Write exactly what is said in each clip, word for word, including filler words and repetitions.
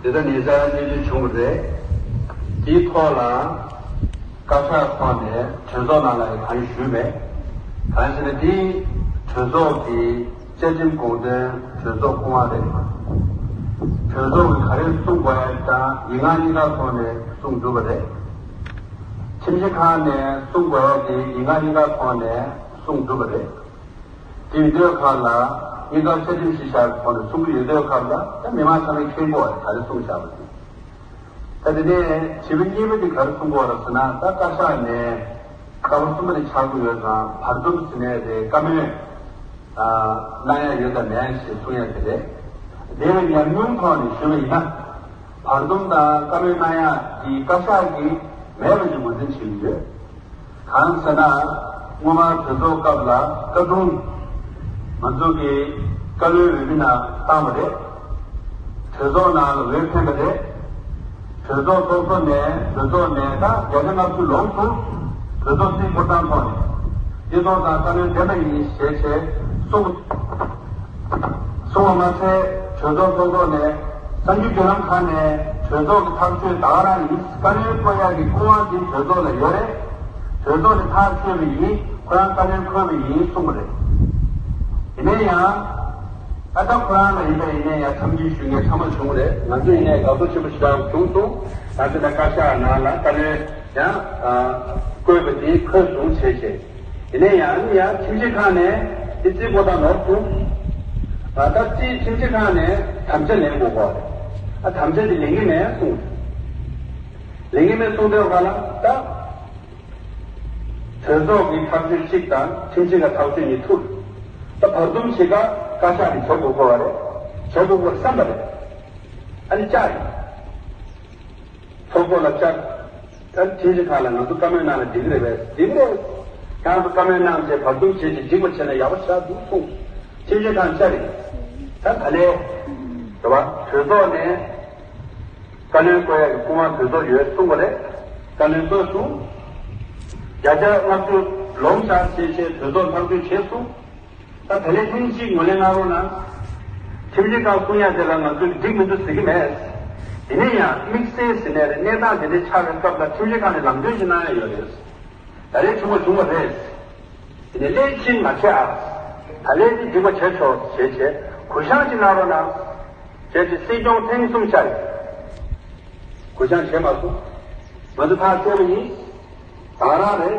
དེ་ལྟར་ཉེ་ཆར་གནས་ཚུལ་བྱུང་བ་རེད། དེའི་ཐོག་ལ་བཀའ་ཤག་ཐོག་ནས་གྲོས་ཚོགས་ནང་ལ་གང་ཞུས་མེད། གང་ཞེ་ན་དེའི་གྲོས་ཚོགས་ཀྱི་བཅའ་ཁྲིམས་དགོངས་དོན་གྲོས་ཚོགས་སྐུ་དབང་རེད། གྲོས་ཚོགས་ཀྱིས་ག་རེ་གསུངས་དགོས་ཡ་དང་ཡིག་ངག་གཉིས་ཀ་ཐོག་ནས་གསུངས་གྲུབ་པ་རེད། ཁྲིམས་ཞིབ་ཁང་ནས་གསུངས་དགོས་ཡ་དེ་ཡིག་ངག་གཉིས་ཀ་ཐོག་ནས་གསུངས་གྲུབ་པ་རེད། དེ་ཡོད་དུས་ཁག་ལ་གཉིས་ཀ་བཅའ་ཁྲིམས་གཞི་བཞག་གི་ཐོག་ནས་གསུང་གི་ཡོད་དུས་ཁག་ལ་ད་མི་མང་ཚང་མས་མཁྱེན་གྱི་ཡོད་རེད། ག་རེ་གསུངས་བཞག་པ་དེ། ད་དེ་ནས་དྲི་བ་གཉིས་པ་དེ་ག་རེ་གསུང་གི་ཡོད་རེད་ཟེར་ན། ད་བཀའ་ཤག་ནས་ལྟ་བ་གསུམ་པ་དེ་ཆགས་ཀྱི་ཡོད་ཙང་བར་འདུམ་ཟེར་ནས་རེད། བཀའ་མོལ་གནང་ཡ་ཡོད་དམ་མེད་ཞེས་གསུང་ཡ་དེ་རེད། དེ་བས་ཉམས་མྱོང་ཐོག་ནས་ཞུས་པ་ཡིན་ན། བར་འདུམ་དང་བཀའ་མོལ་གནང་ཡ་འདི་བཀའ་ཤག་གིས་མེད་པ་ཞིག་ངོས་འཛིན་བྱེད་ཀྱི་ཡོད། གང་ཟེར་ན། སྔོན་མ་གྲོས་ཚོགས་སྐབས་ལ་བཀའ་དྲུང་ང་ཚོ་གི་བཀའ་བློན་འོས་མི་ནང་བཏང་བ་རེད། གྲོས་ཚོགས་ནང་ལ་འོས་འཕེན་པ་རེད། གྲོས་ཚོགས་ཚོགས་གཙོ་ནས་གྲོས་ཚོགས་ནས་ད་བརྒྱ་ཆ་ལྔ་བཅུ་ལོངས་སུ་གྲོས་ཚོགས་རྩིས་འཁོར་སྟངས་ཐོག་ནས་འདི་ཐོག་དང་བཀའ་བློན་འདེམས་པ་ཡིན་ཞེས་བྱས་གསུངས། སོང་བ་མ་ཚད་གྲོས་ཚོགས་ཚོགས་ཐོག་ནས་གསར་འགྱུར་བརྒྱུད་ལམ་ཁག་ནས་གྲོས་ཚོགས་ཀྱི་ཐག་གཅོད་ད་ག་རང་ཡིན། བཀའ་བློན་བསྐོ་ཡག་གི་སྐུ་དབང་དེ་གྲོས་ཚོགས་ལ་ཡོད་རེད། གྲོས་ཚོགས་ནས་ཐག་གཅོད་པ་ཡིན། ཁོ་རང་བཀའ་བློན་འཁོད་པ་ཡིན་གསུངས་པ་རེད། ཡིན་ན་ཡང་ཨ་ད་ཁོ་རང་ལ་ཡིན་པ་ཡིན་ན་ཡང་འཚམས་འདྲི་ཞུ་མཁན་ཚང་མ་བྱུང་རེད། ང་ཚོ་ཡིན་ནའི་དགའ་ཚོར་ཆེན་པོ་ཞེ་དྲག་བྱུང་སོང་། ད་ཚོད་ད་བཀའ་ཤག་ནང་ལ་བཀའ་བློན་ཡང་བསྐོས་པ་དེ་འཁོད་སོང་བྱས་བྱས། དེ་ནས་ཡང་ཡང་ཁྲིམས་ཞིབ་ཁང་ནས་དེ་རྩིས་འགོད་སྟངས་ནོར་སོང་། ད་རྩིས་ཁྲིམས་ཞིབ་ཁང་ནས་དམ་བཅའ་ལེན་དགོས་གོ། ཨ་དམ་བཅའ་དེ་ལེན་གྱི་མེད་གསུངས། ལེན་གྱི་མེད་གསུངས་དུས་ག་ལ་ད། གྲོས་ཚོགས་ཀྱི་ཐག་གཅོད་གཅིག་དང་ཁྲིམས་ཞིབ་ཁང་ཐག་གཅོད་གཉིས་ཐུག་ད་བར་འདུམ་བྱེད་སྐབས་བཀའ་ཤག་གིས་བྱེད་དགོས་གོ་བ་རེད། བྱེད་དགོས་གོ་བསམ་པ་རེད། ཨ་ནི་བཅར་ཡིན། ཚོགས་གཙོ་ལ་བཅར། ད་ཁྲིམས་ཞིབ་ཁང་ལ་ང་ཚོ་བཀའ་མོལ་གནང་ན་འགྲིག་གི་རེད་པས། འགྲིག་གི་རེད། ཁྱེད་རང་ཚོ་བཀའ་མོལ་གནང་བྱས་བར་འདུམ་བྱས་ཏེ་འགྲིག་པ་བྱས་ན་ཡག་པོ་ཞེ་དྲག་འདུག་གསུངས། ཁྲིམས་ཞིབ་ཁང་བཅར་ཡིན། ད་ད་ལས། རེད་བ། གྲོས་ཚོགས་ནས་བཀའ་བློན་བསྐོ་ཡག་གི་སྐུ་དབང་གྲོས་ཚོགས་ཡོད་གསུངས་པ་རེད། བཀའ་བློན་བསྐོས་སོང་། བརྒྱ་ཆ་ལྔ་བཅུ་ལོངས་བཞག་བྱས་བྱས་གྲོས་ཚོགས་ཐག་གཅོད་བྱས་སོང་། ད་དེ་ལས་ཐེངས་གཅིག་ངོས་ལེན་གནང་རོགས་གནང་། ཁྲིམས་ཞིབ་ཁང་གསུང་ཡ་དེ་ལ་ང་ཚོས་འགྲིག་མི་འདུག་ཟེར་གྱི་མེད། དེ་ནས་ཡང་དམིགས་བསལ་ཟེར་ནས་རེད། གནས་སྟངས་དེ་འདྲའི་ཆགས་པའི་སྐབས་ལ་ཁྲིམས་ཞིབ་ཁང་ནས་ལམ་སྟོན་ཞིག་གནང་ཡ་ཡོད་རེད། ད་རེས་བྱུང་བ་བྱུང་བ་རེད། དེ་ནས་སླད་ཕྱིན་མ་བྱེད་ཨ། ད་ལན་དེ་འགྲིག་པ་བྱས་ཆོག་བྱས་བྱས་གུ་བཤངས་ཅིག་གནང་རོགས་གནང་། བྱས་བྱས་སྲིད་སྐྱོང་ཐེངས་གསུམ་བཅར་ཡོད། གུ་བཤངས་བྱས་མ་སོང་། ང་ཚོ་ཐག་གཅོད་པ་ཡིན། ད་རང་རེད།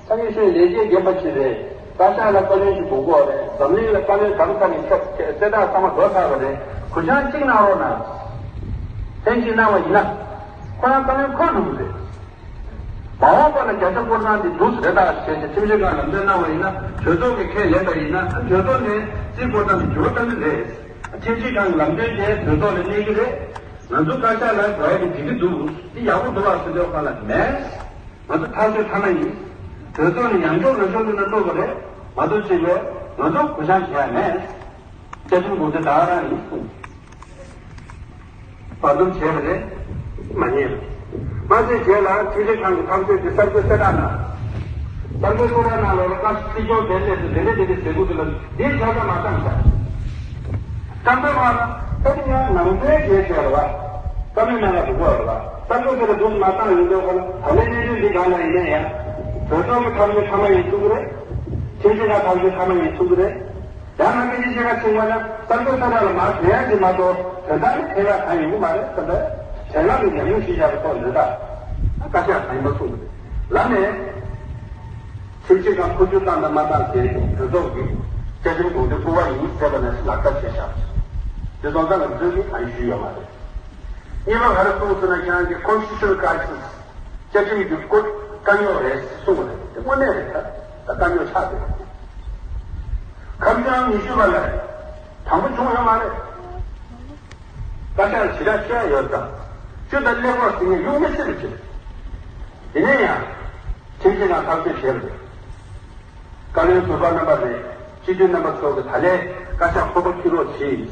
ས་གནས་སྲིད་ལས་བྱེད་རྒན་པ་ཅིག་རེད། བཀའ་ཤག་ལ་བཀའ་བློན་ཞིག་དགོས་ཀྱི་ཡོད་རེད། འཛམ་གླིང་ལ་བཀའ་བློན་གང་ས་ནས་ཁྱབ་ཁྱབ་གསལ་བསྒྲགས་ཚང་མ་འགྲོ་ཚར་བ་རེད། གུ་བཤངས་གཅིག་གནང་རོགས་གནང་། ཐེངས་གཅིག་གནང་བ་ཡིན་ན། ཁོ་རང་བཀའ་བློན་འཁོད་འགྲོ་གི་རེད། མ་འོངས་པ་ལ་བརྒྱ་ཆ་བསྐོར་སྟངས་འདི་འདུག་ཟེར་ད་བྱས་ཏེ་ཁྲིམས་ཞིབ་ཁང་ལམ་སྟོན་གནང་བ་ཡིན་ན། གྲོས་ཚོགས་ཀྱིས་ཁས་ལེན་པ་ཡིན་ན། གྲོས་ཚོགས་ནས་རྩིས་བསྐོར་སྟངས་འདི་འགྱུར་བ་གཏོང་གི་རེད། ཁྲིམས་ཞིབ་ཁང་གི་ལམ་སྟོན་དེ་གྲོས་ཚོགས་ལ་གནས་ཀྱི་རེད། ང་ཚོ་བཀའ་ཤག་ལ་དགོས་ཡ་དེ་འགྲིག་གི་འདུག་འདི་ཡག་པོ་འདུག་བ་ཟེར་དུས་ཁོ་ལ་མེད། ང་ཚོ་ཐག་གཅོད་ཚང་མ་ཡིན། གྲོས་ཚོགས་ནས་ཡང་བསྐྱར་འོས་ཤོག་བླུགས་ན་བླུགས་པ་རེད། མ་གཏོགས་ཅིག་རེད། ང་ཚོ་གུ་བཤངས་བྱེད་ཡ་མེད། བཅའ་ཁྲིམས་དགོངས་དོན་ད་ག་རང་ཡིན་གསུངས། བར་འདུམ་བྱས་པ་རེད། མ་ཉན། མ་ཟད་རྗེས་ལ་ཁྲིམས་ཞིབ་ཁང་གི་ཐག་གཅོད་དེ་གསར་འགོད་གསལ་བསྒྲགས་གནང་། གསར་འགོད་གསལ་བསྒྲགས་གནང་ལོག་ལ་བཀའ་སྲིད་སྐྱོང་དེ་སླེབས་སུ་དེ་འདྲ་དེ་འདྲ་ཟེར་དགོས་འདུག་ལ་འདིར་ཁྱབ་བསྒྲགས་མ་བཏང་བྱ། གཙང་པ་མ་ལ་ད་དེ་ཡང་ནང་དོན་བྱས་བྱས་རེད་བ། བཀའ་མོལ་གནང་ལ་འགྲོ་དགོས་རེད་བ། གསར་འགོད་དེ་ལ་འདུག་མ་བཏང་ཡོང་དུས་ཁོ་ལ་ད་ལན་གནད་དོན་འདི་གང་ལ་ཡིན་ན་ཡང་། གྲོས་ཚོགས་ཀྱི་ཐག་གཅོད་ཚང་མ་ཡིན་ཚུགས་ཀྱི་རེད། ཁྲིམས་ཞིབ་ཁང་ཐག་གཅོད་ཚང་མ་ཡིན་ཚུགས་ཀྱི་རེད། ཡང་ན་སྐད་ཆ་བཤད་ག་ཕྱིན་པ་ན་གསར་འགོད་གསལ་བསྒྲགས་ལ་མར་དྲན་ཡ་ཞིག་མ་གཏོགས་དོན་དག་ནི་ཕན་ཡ་གང་ཡོང་གི་མ་རེད་བསམ་པའི་དྲན་ལམ་གྱི་ཉམས་མྱོང་ཞིག་བཞག་པའི་ཐོག་འདི་དག་བཀའ་ཤག་གང་ཡིན་པ་གསུངས་པ་རེད། ལམ་ནས་ཁྲིམས་ཞིབ་ཁང་འཕོ་འགྱུར་བཏང་དང་མ་བཏང་དེ་གྲོས་ཚོགས་ཀྱི་བཅའ་ཁྲིམས་དགོངས་དོན་ལྟར་བ་ཡིན་ཟེར་བ་ནས་ལག་བསྟར་བྱས་བཞག་དེ་སོང་ཙང་ང་ཚོས་ནི་གང་ཞུས་ཡོད་མ་རེད། གཉིས་པ་ག་རེ་གསུངས་ཟེར་ན་ཁྱེད་རང་གི་constitutional crisis བཅའ་ཁྲིམས་ཀྱི་སྐོར་དཀའ་རྙོག་རེད་གསུངས་པ་རེད། དེ་དངོས་གནས་རེད། ད་ད་དཀའ་རྙོག་ཆགས་བསྡད་རེད། ཁ་བྱང་ཉི་ཤུ་པ་ལ་དང་པོ་བྱུང་ཡོད་མ་རེད། བཀའ་ཤག་ལ་ཞེ་དྲག་བཤད་ཡོད་ཙང་བཅུ་དང་ཀླད་ཀོར་ཟེར་མཁན་ཡོང་མི་སྲིད་པ་ཅིག་རེད། དེ་ནས་ཡང་ཁྲིམས་ཞིབ་ཁང་ཐག་གཅོད་བྱས་པ་རེད། བཀའ་བློན་ཟུར་པ་རྣམ་པ་རེད། སྤྱི་འཐུས་རྣམ་པ་ཚོ་གི་ད་ལས་བཀའ་ཤག་ཁོག་པ་འཁྱེར་རོགས་གྱིས།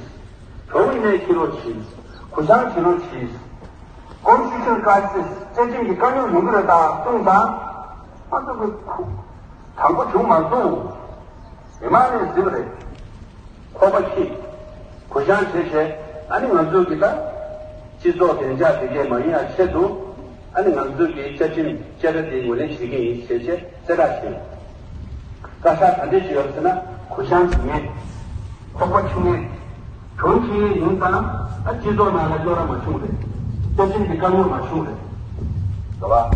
གྲོགས་ཡིན་ནའི་འཁྱེར་རོགས་གྱིས། གུ་བཤངས་བྱེད་རོགས་གྱིས། Constitutional crisis བཅའ་ཁྲིམས་ཀྱི་དཀའ་རྙོག་ཡོང་གི་རེད་ད་གསུངས་ཙང་། ང་ཚོ་གི་ཁུག་དང་པོ་བྱུང་མ་སོང་། མི་མང་ནས་ཟེར་བ་རེད། ཁོག་པ་འཁྱེར། གུ་ སྦྱང་བྱས་བྱས། ཨ་ནི་ང་ཚོ་གི་ད་སྤྱི་ཚོགས་བདེ་འཇགས་དེ་གས་མ་ཡིན་ཡ་ཆེད་དུ། ཨ་ནི་ང་ཚོ་གི་བཅའ་ཁྲིམས་བཅད་ཁྲ་དེ་ངོས་ལེན་བྱེད་ཀྱི་ཡིན་ཞེས་བྱས་གསལ་བསྒྲགས་བྱས། བཀའ་ཤག་ག་འདྲས་ཞིག་ཡོད་ཟེར་ན། གུ་བཤངས་བྱེད་མཁན། ཁོག་པ་ཆུ་མཁན། གྱོང་ཁྱེར་མཁན་ཡིན་ཙང་། ཨ་སྤྱི་ཚོགས་ནང་ལ་བློ་ར་མ་བྱུང་རེད། བཅའ་ཁྲིམས་ཀྱི་དཀའ་རྙོག་མ་བྱུང་རེད། རེད་བ།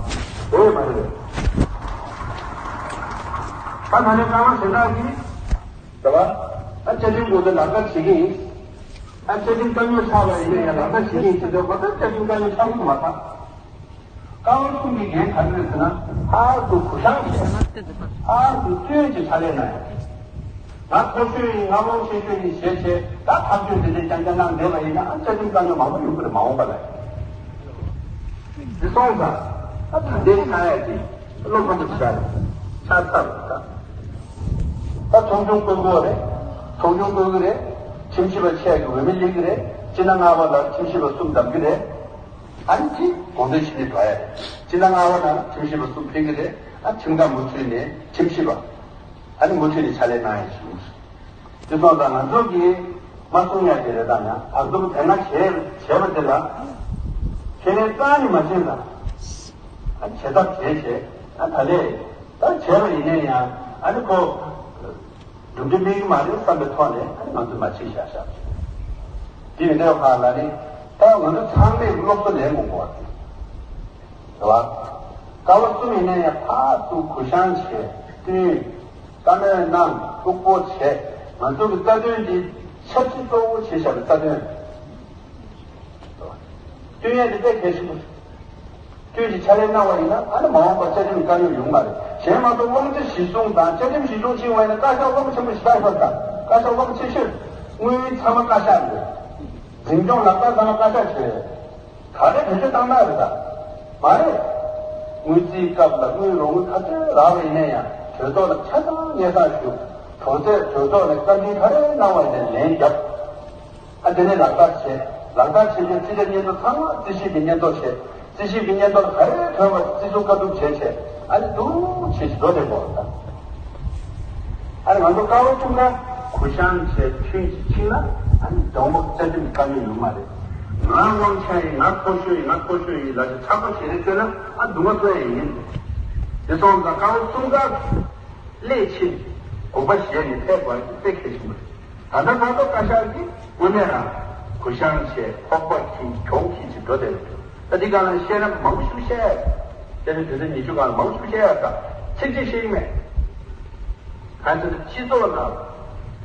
དེ་མ་རེད། ད་ད་ནས་རྐང་ལག་གཞན་དག་གིས། རེད་བ། ཨ་བཅའ་ཁྲིམས་སྐོར་དུ་ལག་བསྟར་བྱེད་ཀྱི་ཡིན། ཨ་བཅའ་ཁྲིམས་དཀའ་རྙོག་ཆགས་པ་ཡིན་ན་ཡང་ལག་བསྟར་བྱེད་ཀྱི་ཡིན་ཟེར་དུས། ཁོ་ཚོ་བཅའ་ཁྲིམས་དཀའ་རྙོག་ཆགས་ཀྱི་མ་ཐག་ཀ་བ་གསུམ་གྱི་འགན་ག་རེ་རེད་ཟེར་ན། ལྷག་ཏུ་གུ་བཤངས་བྱས། ལྷག་ཏུ་བསྟུན་གྱིས་ཕྱག་ལས་གནང་ཡ། ང་མཐོ་ཤོས་ཡིན། ང་དབང་ཆེ་ཤོས་ཡིན་ཞེས་བྱས། ད་ཐག་གཅོད་དེ་འདྲའི་རྐྱང་རྐྱང་གནང་བསྡད་པ་ཡིན་ན། ཨ་བཅའ་ཁྲིམས་དཀའ་རྙོག་མང་པོ་ཡོང་གི་རེད། མ་འོངས་པ་ལ། འདི་སོང་ཙང་། ཨ་ད་ལྟའི་ཆགས་ཡ་དེ་བློ་ཕམ་པོ་ཆགས་རེད། ཆགས་ཚར་རེད་ད། ད་ཚོགས་ཆུང་བསྐོ་དགོས་རེད། ཚོགས་ཆུང་བསྐོ་གི་རེད། ཁྲིམས་ཞིབ་པ་ཆེ་གི་འོས་མི་སླེབས་ཀྱི་རེད། སྤྱི་ཟླ་ལྔ་པ་ལ་ཁྲིམས་ཞིབ་པ་གསུམ་བདམས་ཀྱི་རེད། ཨ་ནི་དེ་དགོངས་དོན་ཞུ་ནས་འགྲོ་ཡ་རེད། སྤྱི་ཟླ་ལྔ་པ་ནང་ཁྲིམས་ཞིབ་པ་གསུམ་ཕེབས་ཀྱི་རེད། ཨ་ཁྲིམས་ཁང་མུ་མཐུད་ནས་ཁྲིམས་ཞིབ་པ། ཨ་ནི་མུ་མཐུད་ནས་ཕྱག་ལས་གནང་ཡ་ཞུ། དེ་སོང་ཙང་ང་ཚོ་གིས་མ་གསུང་ཡ་དེ་རེད། ད་ཡང་ད་དུང་དེ་སྔ་བྱས་བྱས་པ་དེ་ལ་ཁས་ལེན་རྩ་ནས་མ་བྱས་ཙང་། ཨ་བྱེད་ཐབས་བྱས་བྱས། ཨ་ད་ལས་ད་བྱས་པ་ཡིན་ན་ཡང་། ཨ་ནི་ཁོ་གྲུབ་འབྲས་སྨིན་གྱི་མ་རེད་བསམ་པའི་ཐོག་ནས། ཨ་ནི་ང་ཚོས་མ་བྱེད་བཞག་བཞག་དེ་མི་འདྲ་བ་ལ་ནི། ད་ང་ཚོ་ཚང་མས་སློབ་གསོ་ལེན་དགོས་པ་རེད་བ། ཀ་བ་གསུམ་ཡིན་ན་ཡང་ཕར་ཚུར་གུ་བཤངས་བྱས། བསྟུན། བཀའ་མོལ་གནང་། སྟུག་པོ་བྱས། ང་ཚོ་གི་རྩ་དོན་འདི་ཆབ་སྲིད་གཙོ་བོ་བྱས་བཞག་པའི་རྩ་དོན་རེད། བསྟུན་ཡ་དེ་དཔེ་གལ་ཆེན་པོ་རེད། བསྟུན་གྱིས་ཕྱག་ལས་གནང་བ་ཡིན་ན། ཨ་ནི་མ་འོངས་པར་བཅའ་ཁྲིམས་དཀའ་རྙོག་ཡོང་མ་རེད། གཞན་མ་གཏོགས་དབང་ཆ་གཞིར་བཟུང་དང་བཅའ་ཁྲིམས་གཞིར་བཟུང་ཕྱིན་པ་ཡིན་ན། བཀའ་ཤག་དབང་ཆེན་པོ་ཞེ་དྲག་ཡོད་ད། བཀའ་ཤག་དབང་ཆེ་ཤོས། དངུལ་ཚང་མ་བཀའ་ཤག་རེད། འཛིན་སྐྱོང་ལག་བསྟར་ཚང་མ་བཀའ་ཤག་བྱས། ག་རེ་བེད་སྤྱོད་བཏང་ན་རེད་ད། མ་རེད། དངུལ་རྩིས་སྐབས་ལ་དངུལ་རོགས་དངུལ་ག་ཚོད་རག་པ་ཡིན་ན་ཡང་། གྲོས་ཚོགས་ལ་ཆ་ཚང་སྙན་སེང་ཞུ། གྲོས་ཚོགས་གྲོས་ཚོགས་ནས་བཀའ་འདྲི་ག་རེ་གནང་བ་ཡིན་ན་ལན་རྒྱབ། ཨ་དེ་ནས་ལག་བསྟར་བྱས། ལག་བསྟར་བྱེད་དུས་རྩིས་ཁྲ་སྙན་ཐོ་ཚང་མ་རྩིས་ཞིབ་ཀྱིས་སྙན་ཐོ་བྱས། རྩིས་ཞིབ་ཀྱི་སྙན་ཐོ་ག་རེ་ཐོན་པ་རྩིས་ཟུར་བཀའ་སྒྲུབ་བྱས་བྱས། ཨ་ནི་འདུག་བྱས་བྱས་འགྲོ་བསྡད་དགོས་རེད་ད། ཨ་ནི་ང་ཚོ་ཀ་བ་གསུམ་ཀ་གུ་བཤངས་བྱས་ཐོན་གྱིས་ཕྱིན་ན། ཨ་ནི་གདོང་པ་རྩ་ཁྲིམས་དཀའ་མོལ་ཡོང་མ་རེད། ང་དབང་ཆ་ཡིན། ང་མཐོ་ཤོས་ཡིན། ང་མཐོ་ཤོས་ཡིན་ལབ་བྱས་ཚགས་པར་ཞེ་དྲག་བཏོན་ན། ཨ་སྡུག་བསྔལ་ཐོབ་ཡ་ཡིན། དེ་སོང་ཙང་ཀ་བ་གསུམ་ཀ་སླེབས་ཕྱིན་དགོངས་པ་བཞེས་ནས་ཕེབས་པ་དཔེ་གལ་ཆེན་པོ་རེད། ད་ལྟ་ད་ལྟ་བཀའ་ཤག་གིས་དངོས་གནས་རང་གུ་བཤངས་བྱས། ཁོག་པ་འཁྱེར། གྱོང་འཁྱེར་བྱས་འགྲོ་བསྡད་ཡོད། ད་འདི་སྒང་ལ་བཤད་ན་མང་པོ་ཞིག་བཤད་ཡ་རེད། བཤད་ན་དུས་ཚོད་ཉི་ཤུ་སྒང་ལ་མང་པོ་ཞིག་བཤད་ཡ་རེད། ད་ཚིག་གཅིག་བཤད་ཀྱི་མེད། གང་ཟེར་ན་སྤྱི་ཚོགས་ནང་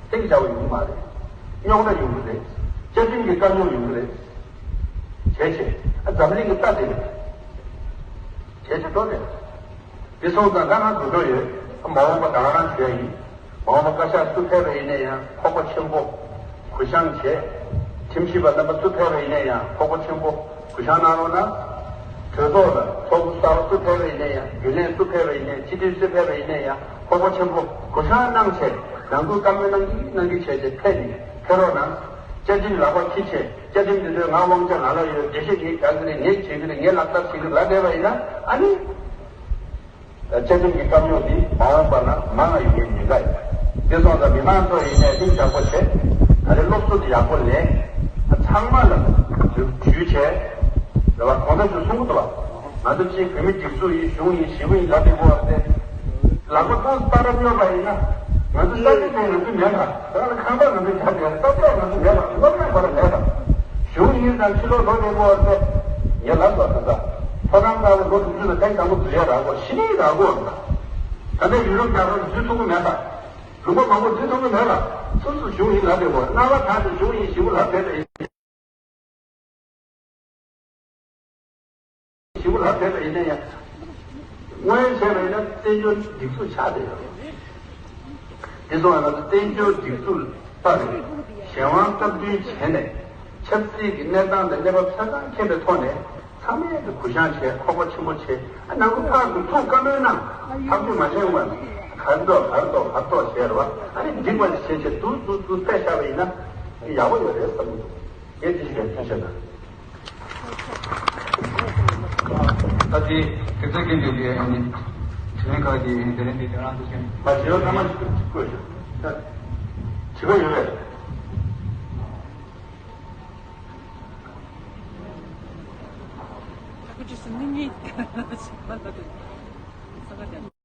གཏིང་ཟབ་པོ་ཡོང་གི་མ་རེད། རྙོག་དྲ་ཡོང་གི་རེད། བཅའ་ཁྲིམས་ཀྱི་དཀའ་རྙོག་ཡོང་གི་རེད། བྱས་བྱས། ཨ་འཛམ་གླིང་གི་ལྟ་དེ་རེད། བྱས་བྱས་འགྲོ་རེད། དེ་སོང་ཙང་ད་ང་དགོད་བྲོ་ཡོད། མ་འོངས་པ་ད་ག་རང་ཞུ་ཡ་ཡིན། མ་འོངས་པ་བཀའ་ཤག་སུ་ཕེབས་པ་ཡིན་ན་ཡང་ཁོག་པ་ཆེན་པོ་གུ་བཤངས་བྱས། ཁྲིམས་ཞིབ་པ་རྣམ་པ་སུ་ཕེབས་པ་ཡིན་ན་ཡང་ཁོག་པ་ཆེན་པོ་གུ་བཤངས་གནང་རོགས་གནང་། གྲོས་ཚོགས་ལ་ཚོགས་གཙོ་གསར་པ་སུ་ཕེབས་པ་ཡིན་ན་ཡང་། རྒྱུན་ལས་སུ་ཕེབས་པ་ཡིན་ན་ཡང་། སྤྱི་འཐུས་སུ་ཕེབས་པ་ཡིན་ན་ཡང་ཁོག་པ་ཆེན་པོ་གུ་བཤངས་གནང་བྱས། ནང་ཁུལ་བཀའ་མོལ་གནང་གི་གནང་གི་བྱས་བྱས་ཕེབས་ནས་ཕེབས་རོགས་གནང་། བཅའ་ཁྲིམས་ལག་པ་འཁྱེར་བྱས། བཅའ་ཁྲིམས་འདི་ཚོའི་ང་དབང་ཆ་ང་ལ་ཡོད། འགྲེལ་བཤད་ངས་རྒྱག་གི་རེད། ངས་བྱེད་ཀྱི་རེད། ངས་ལག་བསྟར་བྱེད་ཀྱི་རེད་ལབ་བསྡད་པ་ཡིན་ན། ཨ་ནི། བཅའ་ཁྲིམས་ཀྱི་དཀའ་རྙོག་འདི་མ་འོངས་པ་ལ་མང་ང་ཡོང་བའི་ཉེན་ཁ་ཡོད། དེ་སོང་ཙང་མི་མང་ཚོ་ཡིན་ནའི་གཏིང་ཟབ་པོ་བྱས། ད་རེས་སློབ་གསོ་འདི་ཡག་པོ་ལེན། ཚང་མ་ལ་ཇུས་ཇུས་བྱས། རེད་བ། གོང་ས་མཆོག་གསུང་གི་འདུག་བ། ང་ཚོ་གཅིག་བོད་མི་སྒྲིག་འཛུགས་ཡིན། གཞུང་ཡིན། ཞི་བ་ཡིན་ལབ་བསྡད་ཀྱི་ཡོད་རེད། ལག་པ་ཐོག་སྟ་ར་སྨྱོ་བ་ཡིན་ན། ང་ཚོ་ས་ཆ་དེ་ང་ཚོ་མེད་ལ། ད་ལ་ཁང་པ་ང་ཚོ་རྒྱབ་ཡོད། ས་ཆ་ང་ཚོ་མེད་ལ། སློབ་གཉེར་བ་ལ་མེད་ལ། གཞུང་ཡིན་ཙང་ཕྱི་ལོགས་ལོག་བསྡད་ཀྱི་ཡོད་རེད། ངས་ལབ་སོང་། ད་ལྟ་ཕོ་བྲང་དཀར་པོ་ལོ་དྲུག་ཅུ་ལ་ཐེངས་དང་པོ་འཛུལ་ཡ་རག་གོ། གཞི་ནས་རག་གོ། ད་ལྟ་ཡུ་རོབ་རྒྱ་གར་འཛུལ་ཐུབ་ཀྱི་མེད་ད། ལུང་པ་མང་པོ་འཛུལ་ཐུབ་ཀྱི་མེད་ལ། སོ་སོ་གཞུང་ཡིན་ལབ་བསྡད་ཀྱི་ཡོད། རྣ་བ་དག་ནས་གཞུང་ཡིན། ཞི་བ་ལབ་བསྡད་པ་ཡིན། ཞིབ་པོ་ལབ་བསྡད་པ་ཡིན་ན་ཡང་། དངོས་ཡོད་བྱས་པ་ཡིན་ན་བཙན་བྱོལ་སྒྲིག་འཛུགས་ཆགས་བསྡད་ཡོད་རེད། དེ་སོང་ཙང་ང་ཚོ་བཙན་བྱོལ་སྒྲིག་འཛུགས་ལྟར་གཞན་དབང་སྟབས་བསྟུན་བྱས་ནས། ཆབ་སྲིད་ཀྱི་གནས་སྟངས་དང་གནས་བབ་ཆ་ཚང་མཁྱེན་པའི་ཐོག་ནས། ཚང་མས་ཀྱི་གུ་བཤངས་བྱས། ཁོག་པ་ཆེན་པོ་བྱས། ཨ་ནང་ཁུལ་ཕར་ཚུར་ཐུག་བཀའ་མོལ་གནང་། ཐག་གཅོད་མ་བྱས་ཡོང་བ། གར་འགྲོ་གར་འགྲོ་གར་འགྲོ་བྱས་རེད་བ། ཨ་ནི་འགྲིག་པ་ཞིག་བྱས་བྱས་འདུག་འདུག་འདུག་ཕེབས་བཞག་པ་ཡིན་ན་ཡག་པོ་ཡོད་རེད་བསམ་གྱི་འདུག་ངས་དེ་ཞིག་ལ་ཐུགས་རྗེ་གནང་། ད་དེ་དེ་ཚོ་མཁན་པོ་གིས་ཨ་ནི་དྲི་ལན་ཁག་གི་དེ་རིང་དེ་དེ་རང་དུ་ཕྱིན། མ་བྱེད་པ་ཚང་མ་ཞིག་བཀོད་ཤོག་ད་བྱེད་པ་ཡོད་པས། ཁུ་ཁྲི་སུ་ནི་ངའི་ཞིག་པ་ལ་དེ་ས་ག་དེ།